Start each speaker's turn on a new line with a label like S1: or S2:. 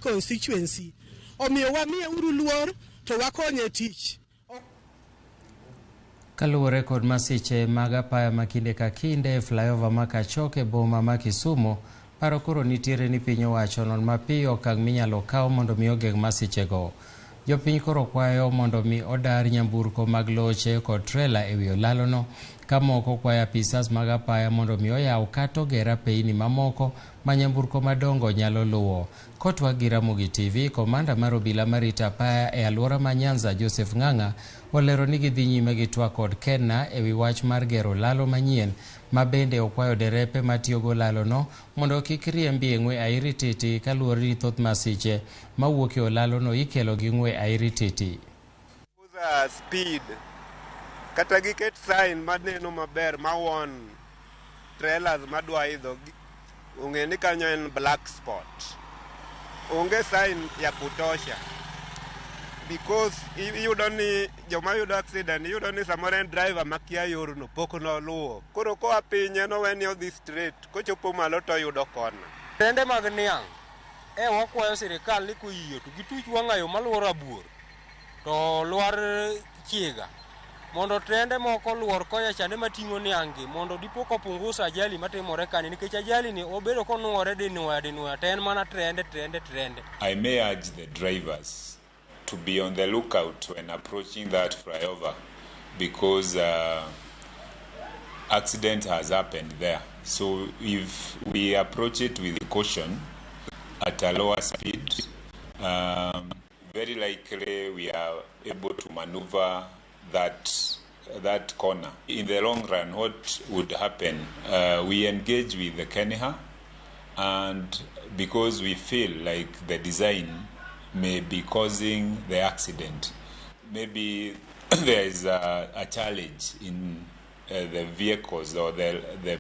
S1: constituency. Omiyo wamiye uru luor to wakonye tich.
S2: Kaluwore kod masiche mag apaya ma kinde ka kinde e flyover ma Kachoke boma ma Kisumu, paro koro nitiere ni piny owacho onon mapiyo okang' minyalo kaw mondo mi ogeng' masichego. Jopiny koro kwayo mondo mi odar nyamburko mag loche kod trela ewi olalono ka moko kwayo apisas mag apaya mondo mi oyaw kata oger apeyni mamoko ma nyamburko madongo nyalo luwo. Kotwak gi Ramogi TV, komanda mar obila marito apaya e alwora ma Nyanza Joseph Ng'ang'a olero ni gidhi nyime gi twak kod KENNA ewi wach mar gero olalo manyien ma bende okwayo derepe matiyo go olalono mondo kik riembi e ng'we airititi kaluwore ni thoth masiche mawuok e olalono ikelo gi ng'we airititi.
S3: Speed kata giket sign maneno maber ma warn trailers madwa idho ong'e ni kanyo en black spot. Onge sign ya kutosha because iyudo ni joma yudo accident, iyudo ni samoro en driver makia yorno, pok noluwo, koro koa piny en owe ni odhi straight, kochopo malo to oyudo kona.
S4: Trende mag niang' e wakwayo sirikal ni koyie to gituch wang'ayo maluoro Abuor to lwar Chiga mondo trende moko luor kocha chande mating'o niang' gi mondo dipo kopungusa ajali matimore kani, nikech ajali ni obedo konuore dinwoya dinwoya to en mana trende trende trende.
S5: I may urge the drivers to be on the lookout when approaching that flyover because accident has happened there. So if we approach it with caution at a lower speed, very likely we are able to maneuver that corner. In the long run, what would happen? We engage with the KeNHA, and because we feel like the design may be causing the accident, maybe there is a challenge in the vehicles or the